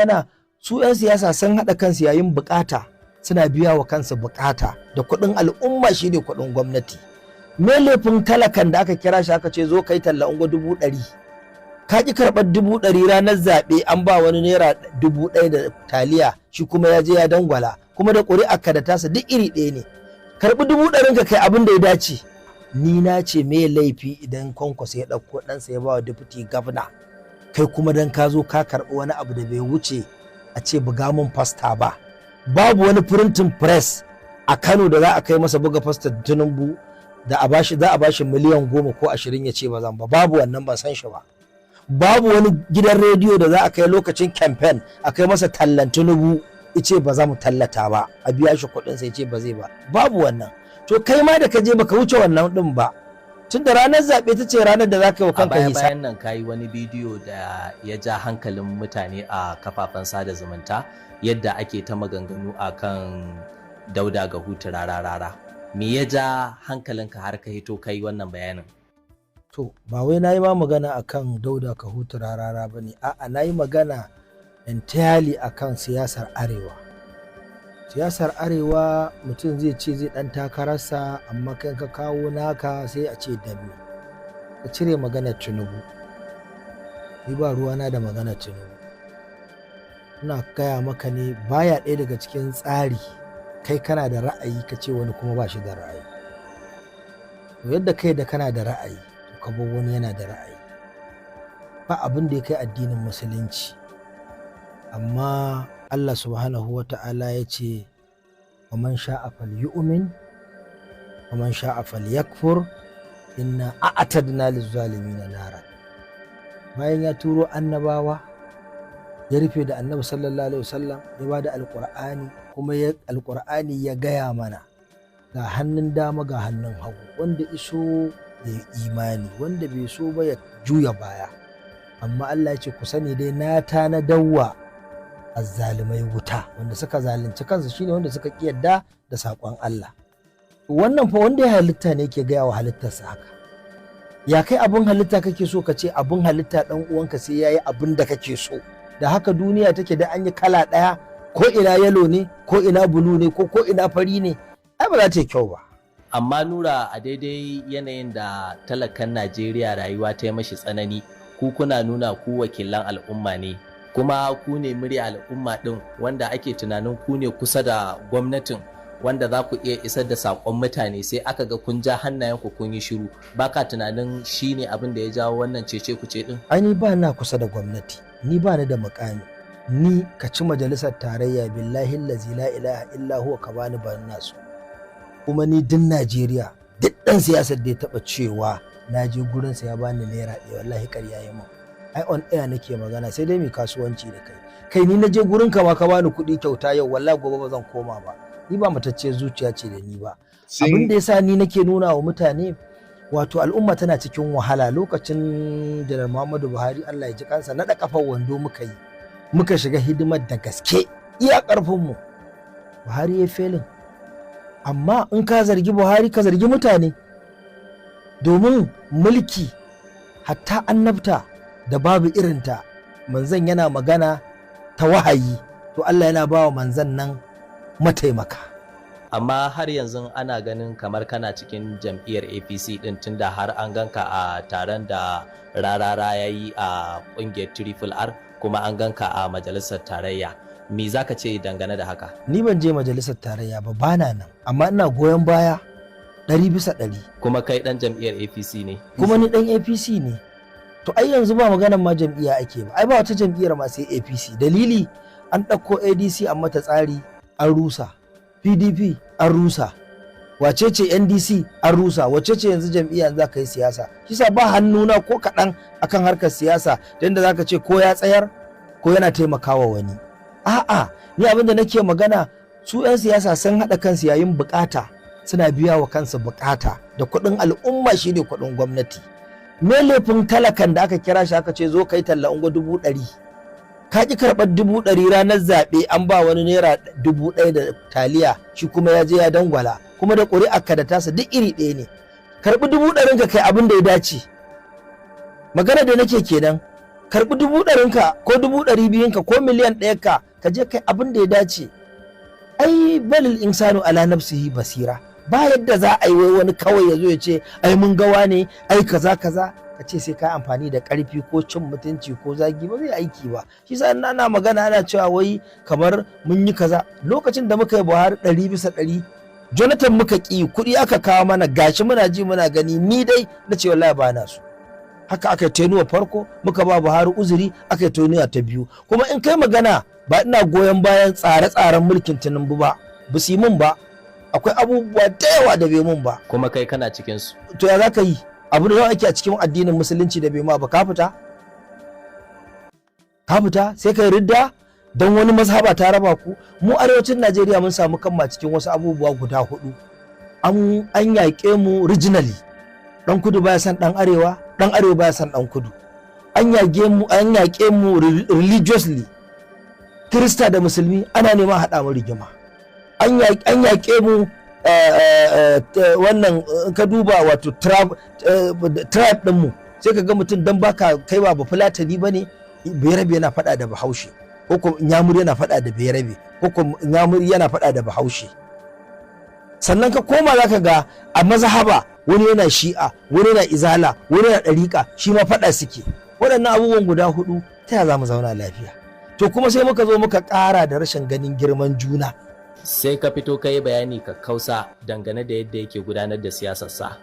Magana, su 'yan siyasa sun haɗa kansu yayin bukata, suna biya wa kansu bukata da kuɗin al'umma, shine kuɗin gwamnati. Me laifin talakan da aka kira shi aka ce, "Zo kai talla, ungo 100,000"? Ka ki karɓar 100,000. Ranar zaɓe an ba wani ₦1,000 da taliya, shi kuma ya je ya dangwala, kuma da ƙuri'arka da tasa duk iri ɗaya ne. Karɓi 100,000n ka, kai abin da ya dace. Ni na ce, me laifi idan Kwankwaso ya ɗauko ɗansa ya ba wa deputy governor? Kai kuma dan ka zo ka karɓi wani abu da bai wuce a ce buga mun fasta ba. Babu wani printing press a Kano da za a kai masa buga fasta Tinubu da a bashi, za a bashi miliyan 10 ko 20, ya ce ba zan ba. Babu wannan, ban san shi ba. Babu wani gidan rediyo da za a kai lokacin campaign a kai masa tallan Tinubu, ice ba za mu tallata ba, a biya shi kuɗin sai ce ba zai ba. Babu wannan. To kai ma da ka je, baka wuce wannan din ba, tun da ranar zaɓe ta ce ranar da za ka yi wa A kanka baya hisa. bayan nan kayi wani bidiyo da ya ja hankalin mutane a kafafen sada zumunta, yadda ake ta maganganu a kan Dauda Kahutu Rarara. Me ya ja hankalinka har ka hito kai wannan bayanin? To, ba wai na yi ma magana akan Dauda Kahutu Rarara ba ne. A'a, na yi magana entirely akan siyasar Arewa. Siyasar Arewa, mutum zai ce zai dan takararsa, amma kan ka kawo naka sai a ce danne ka cire maganar Tinubu. Ni ba ruwana da maganar Tinubu. Ina gaya maka ne, baya ɗaya daga cikin tsari kai kana da ra'ayi ka ce wani kuma ba shi da ra'ayi. To, yadda kai da kana da ra'ayi, to ka bar wani yana da ra'ayi. Ba abin da ya kai addinin Musulunci, amma Allah Subhanahu wa Ta'ala ya ce, "Wa man sha'a falyu'min wa man sha'a falyakfur inna a'tadna lizzalimina nara." Bayan ya turo annabawa, ya rufe da Annabi sallallahu alaihi wasallam, ya ba da Alƙur'ani, kuma ya Alƙur'ani ya gaya mana ga hannun dama, ga hannun hagu, wanda iso ya yi imani, wanda bai so ba ya juya baya. Amma Allah ya ce, "Ku sani dai na tanadawwa azzalumai wuta." Wanda suka zalunci kansu shine wanda suka ƙi yadda da saƙon Allah. Wannan fa wanda ya halitta ne ke gaya wa halittarsa haka. Ya kai abin halitta kake so ka ce abin halitta ɗan uwanka sai yayi abin da kake so? Da haka duniya take da an yi kala ɗaya, ko ina yellow ne, ko ina blue ne, ko ina fari ne, ai ba za ta yi kyau ba. Amma Nura, a daidai yanayin da talakan Najeriya rayuwa ta yi mashi tsanani, ku kuna nuna ku wakilan al'umma ne, kuma ku ne murya al'umma ɗin, wanda ake tunanin ku ne kusa da gwamnatin, wanda za ku iya isar da saƙon mutane, sai aka ga kun ja hannayenku kun yi shiru. Baka tunanin shi ne abin da ya jawo wannan cece kuce ɗin? Ai ni ba na kusa da gwamnati, ni ba ni da mukami. Ni ka ci majalisar tarayya, billahi allazi la ilaha illa huwa, ka bani, ban nasu. Kuma ni din Najeriya, duk ɗan siyasar da ya taɓa cewa na je gurinsa ya bani ₦1, wallahi ƙarya ya min. Ai on air nake magana, sai dai mai kasuwanci da kai. Kai, ni na je gurin ka ma ka bani kuɗi kyauta yau, wallahi gobe ba zan koma ba. Ni ba matacciyar zuciya ce da ni ba. Abin da yasa ni nake nuna wa mutane, wato al'umma tana cikin wahala. Lokacin Janar Muhammadu Buhari, Allah ya ji kansa, naɗa kafar wando muka yi, muka shiga hidimar da gaske, iya ƙarfinmu. Buhari ya failing, amma in ka zargi Buhari, ka zargi mutane, domin mulki, hatta annabta da babu irinta, manzan yana magana ta wahayi, to Allah yana ba wa manzan nan mataimaka. Amma har yanzu ana ganin kamar kana cikin jam'iyyar APC din, tunda har an ganka a taron da Rarara ya yi a kungiyar Triple R, kuma an ganka a majalisar tarayya. Me za ka ce dangane da haka? Ni ban je majalisar tarayya ba, bana nan, amma ina goyon baya 100%. Kuma kai dan jam'iyyar APC ne? Kuma ni dan APC ne. To, ai yanzu ba maganar ma jam'iyya ake ba, ai ba wata jam'iyyar ma sai APC. Dalili, an ɗauko ADC an mata tsari an rusa, PDP an rusa, wace ce NDC an rusa, wace ce yanzu jam'iyya za ka yi siyasa? Kisa ba hannuna ko kaɗan akan harkar siyasa, don da zaka ce ko ya tsayar ko yana taimakawa wani. A'a, ni abin da nake magana, su 'yan siyasa sun haɗa kansu yayin bukata, suna biya wa kansu bukata da kuɗin al'umma, shine kuɗin gwamnati. Me laifin talakan da aka kira shi aka ce, "Zo kai talla, ungo 100,000"? Ka ki karɓar 100,000. Ranar zaɓe an ba wani ₦1,000 da taliya, shi kuma ya je ya dangwala, kuma da ƙuri'arka da tasa duk iri ɗaya ne. Karɓi 100,000n ka, kai abin da ya dace. Magana da nake kenan. Karɓi 100,000ka ko 200,000ka ko miliyan 1 ka, ka je kai abin da ya dace. Ai balil insanu ala nafsihi basira. Ba yadda za a yi wai wani kawai ya zo ya ce ai mun gawa ne, ai kaza kaza, ka ce sai ka amfani da karfi ko cin mutunci ko zagi, ba zai aiki ba. Shi sa ana magana ana cewa wai kamar mun yi kaza. Lokacin da muka yi Buhari 100%, Jonathan muka ƙi. Kuɗi aka kawo mana, gashi muna ji muna gani. Ni dai na ce wallahi ba na so. Haka aka yi tenure farko, muka ba Buhari uzuri, aka yi tenure ta biyu. Kuma in kai magana, ba ina goyon bayan tsare-tsaren mulkin Tinubu ba, ba su yi mun ba. Akwai abubuwa da yawa da bai mun ba. Kuma kai kana cikin su. To ya za ka yi? Abu da ake a cikin addinin Musulunci da bai ma ba, ka fita, ka fita, sai kai ridda don wani mazhaba ta raba ku. Mu arewacin Najeriya mun samu kanma cikin wasu abubuwa guda hudu. An yaƙe mu regionally. Dan kudu baya son dan arewa, dan arewa baya son dan kudu. An yaƙe mu religiously, Kirista da Musulmi ana neman haɗa mu rigima. An yaƙe mu wannan, ka duba wato tribe ɗinmu, sai ka ga mutum dan baka kai ba Bafulatani ba ne, Bayarabe yana faɗa da Bahaushe, ko ko Inyamuri yana faɗa da Bayarabe, ko ko Inyamuri yana faɗa da Bahaushe. Sannan ka koma za ka ga a mazhaba, wani yana Shi'a, wani yana Izala, wani yana ɗariƙa, shi ma faɗa suke. Waɗannan abubuwan guda hudu, ta ya za mu zauna lafiya? To kuma sai muka zo muka ƙara da rashin ganin girman juna. Sai ka fito ka yi bayani ka kausa dangane da yadda yake gudanar da siyasarsa.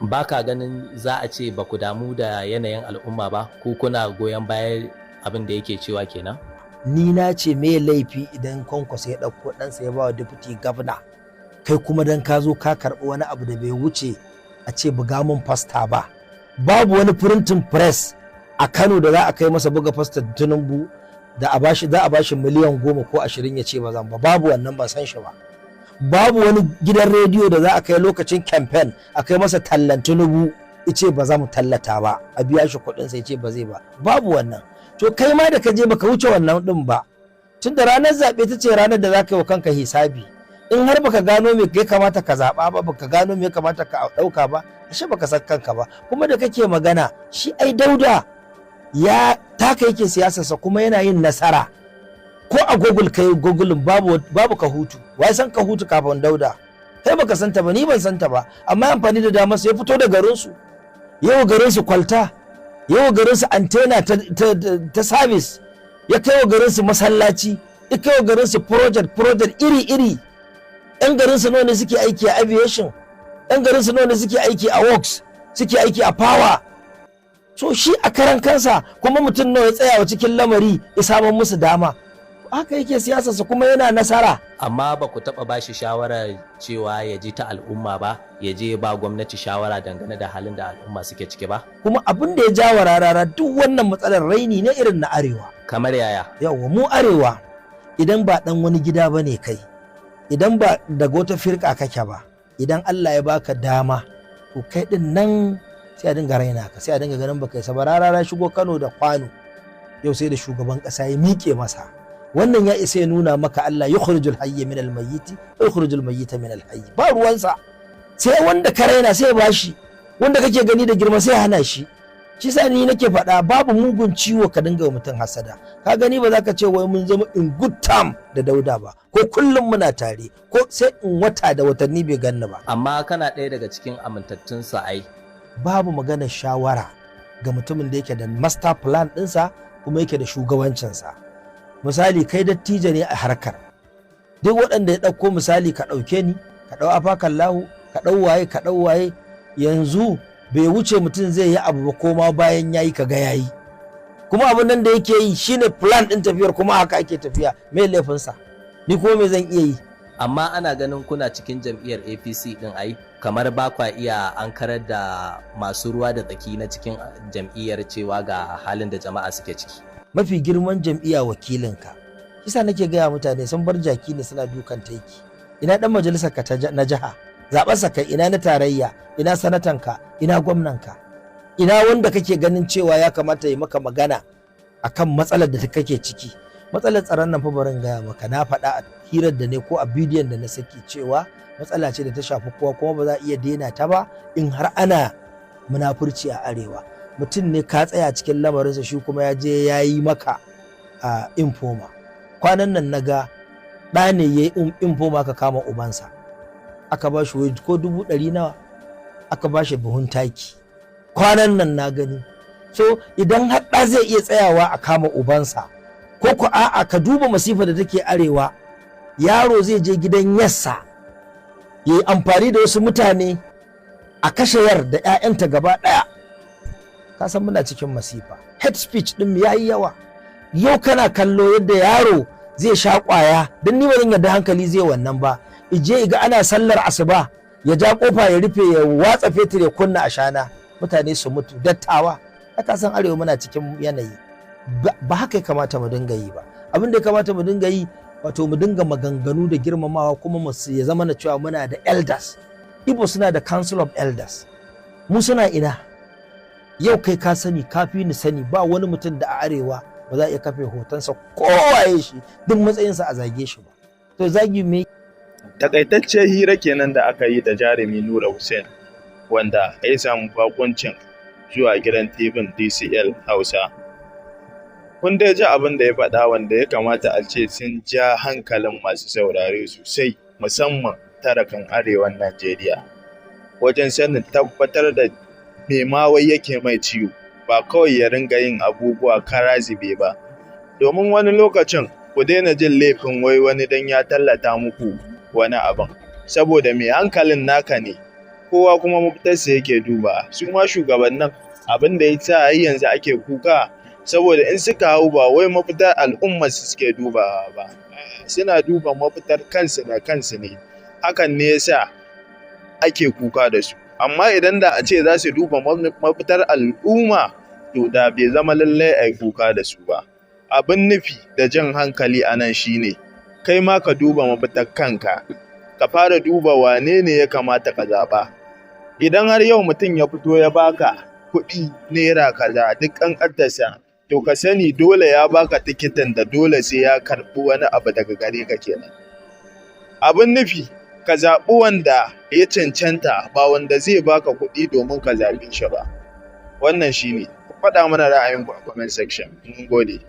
Ba ka ganin za a ce ba ku damu da yanayin al'umma ba, ko kuna goyon bayan abin da yake cewa kenan? Ni na ce me laifi idan Kwankwaso ya ɗauko ɗansa ya ba wa deputy governor? Kai kuma dan ka zo ka karɓi wani abu da bai wuce a ce buga mun fasta ba. Babu wani printing press a Kano da za a kai masa buga fasta Tinubu da a bashi, za a bashi miliyan 10 ko 20 ya ce ba zan ba. Babu wannan, ban san shi ba. Babu wani gidan rediyo da za a kai lokacin campaign a kai masa tallan Tinubu ice ba za mu tallata ba, a biya shi kuɗin sai ce ba zai ba. Babu wannan. To kai ma da ka je baka wuce wannan din ba, tun da ranar zaɓe ta ce ranar da za ka yi wa kanka hisabi. In har baka gano me ya kamata ka zaɓa ba, baka gano me ya kamata ka ɗauka ba, ashe baka san kanka ba. Kuma da kake magana, shi ai Dauda ya taka yake siyasarsa kuma yana yin nasara. Ko a Google kai Google, babu Ka Hutu. Wai san Ka Hutu kafin Dauda? Kai baka santa ba, ni ban santa ba, amma amfani da damar sai fito da garinsu, yau garinsu kwalta, yau garinsu antenna ta service, ya kai wa garinsu masallaci, ya kai wa garinsu project project iri iri. Yan garinsu nawa ne suke aiki a aviation? Yan garinsu nawa ne suke aiki a works, suke aiki a power? So shi a karan kansa kuma mutum nawa ya tsaya wa cikin lamari ya samar musu dama? Haka yake siyasarsa kuma yana nasara. Amma ba ku taɓa ba shi shawarar cewa ya ji ta al'umma ba, ya je ba gwamnati shawara dangane da halin da al'umma suke ciki ba? Kuma abin da ya jawa Rarara duk wannan matsalar, raini ne irin na arewa. Kamar yaya? Yawa, mu arewa, idan ba dan wani gida ba ne kai, idan ba daga wata firka kake ba, idan Allah ya baka dama, to kai din nan sai a dinga raina ka, sai a dinga ganin baka isa ba. Rarara shigo Kano da kwano yau, sai da shugaban kasa ya miƙe masa. Wannan ya isa ya nuna maka Allah yukhrijul hayya min al mayyiti wa yukhrijul mayyita min al hayy. Ba ruwansa, sai wanda ka raina sai ya bashi, wanda kake gani da girma sai ya hana shi. Shi sa ni nake faɗa, babu mugun ciwo ka dinga wa mutum hasada. Ka gani, ba za ka ce wai mun zama in good term da Dauda ba, ko kullum muna tare, ko sai in wata da watanni bai ganni ba. Amma kana ɗaya daga cikin amintattun ai. Babu maganar shawara ga mutumin da yake da master plan ɗinsa kuma yake da shugabancinsa. Misali, kai dattijo ne a harkar duk waɗanda ya ɗauko. Misali, ka ɗauke ni, ka ɗau Afakan Lahu, ka ɗau waye, ka ɗau waye. Yanzu bai wuce mutum zai yi abu ba, koma bayan yayi ka ga yayi. Kuma abin nan da yake yi shine plan ɗin tafiyar, kuma haka ake tafiya. Me laifinsa? Ni kuma me zan iya yi? Amma ana ganin kuna cikin jam'iyyar APC din, ai kamar ba kwa iya ankarar da masu ruwa da tsaki na cikin jam'iyyar cewa ga halin da jama'a suke ciki. Mafi girman jam'iyya wakilinka. Kisa nake gaya, mutane sun bar jaki ne suna dukan taiki. Ina dan majalisar ka na jiha zaɓarsa kai? Ina na tarayya? Ina sanatanka? Ina gwamnanka? Ina wanda kake ganin cewa ya kamata ya maka magana akan matsalar da kake ciki? Matsalar tsaron nan fa, barin gaya maka, na faɗa a hirar da ne ko a bidiyon da na saki cewa matsala ce da ta shafi kowa, kuma ba za a iya daina ta ba in har ana munafurci a arewa. Mutum ne ka tsaya cikin lamarinsa, shi kuma ya je ya yi maka a informer. Kwanan nan na ga ɗa ne ya yi informer, ka kama ubansa, aka ba shi ko 100,000 nawa, aka ba shi buhun taki. Kwanan nan na gani. So idan har ɗa zai iya tsayawa a kama ubansa, ko ko a'a, ka duba masifa da take Arewa, yaro zai je gidan yassa ya yi amfani da wasu mutane a kashe yar da 'ya'yanta gaba ɗaya. Ka san muna cikin masifa. Hate speech ɗin ya yi yawa. Yau kana kallo yadda yaro zai sha ƙwaya, don ni ba zan yarda hankali zai wannan ba, ije ga ana sallar asuba ya ja kofa ya rufe, ya watsa fetur, ya kunna ashana, mutane su mutu, dattawa. Aka san Arewa muna cikin yanayi. Ba haka ya kamata mu dinga yi ba. Abin da ya kamata mu dinga yi, wato mu dinga maganganu da girmamawa, kuma mu ya zama na cewa muna da elders. Ibo suna da Council of Elders, mu suna ina? Yau kai ka sani, ka fi ni sani, ba wani mutum da a Arewa ba za a iya kafe hotonsa, kowaye shi, duk matsayinsa, a zage shi ba. To zagi me? Takaitaccen hira kenan da aka yi da jarumi Nura Hussein, wanda ya samu bakuncin zuwa gidan TV DCL Hausa. Kun dai ji abin da ya faɗa, wanda ya kamata a ce sun ja hankalin masu saurare sosai, musamman talakan Arewan Najeriya, wajen sanin tabbatar da me ma wai yake mai ciwo, ba kawai ya ringa yin abubuwa kara zube ba. Domin wani lokacin ku daina jin laifin wai wani dan ya tallata muku wani abin, saboda mai hankalin naka ne, kowa kuma mafitarsa yake duba. Su ma shugabannin, abin da ya sa har yanzu ake kuka, saboda in suka hau ba wai mafitar al'ummar su suke dubawa ba, suna duba mafitar kansu da kansu ne. Hakan ne yasa ake kuka da su. Amma idan da a ce za su duba mafitar al'umma, to da bai zama lallai a yi kuka da su ba. Abin nufi da jan hankali a nan shine, kai ma ka duba mafitar kanka, ka fara duba wane ne ya kamata ka zaɓa. Idan har yau mutum ya fito ya baka kuɗi naira kaza, duk ƙanƙantarsa, to ka sani dole ya baka tikitin da dole sai ya karɓi wani abu daga gare ka kenan. Abin nufi, ka zaɓi wanda ya cancanta, ba wanda zai baka kuɗi domin ka zaɓe shi ba. Wannan shine. Ku faɗa mana ra'ayinku a comment section. Mun gode.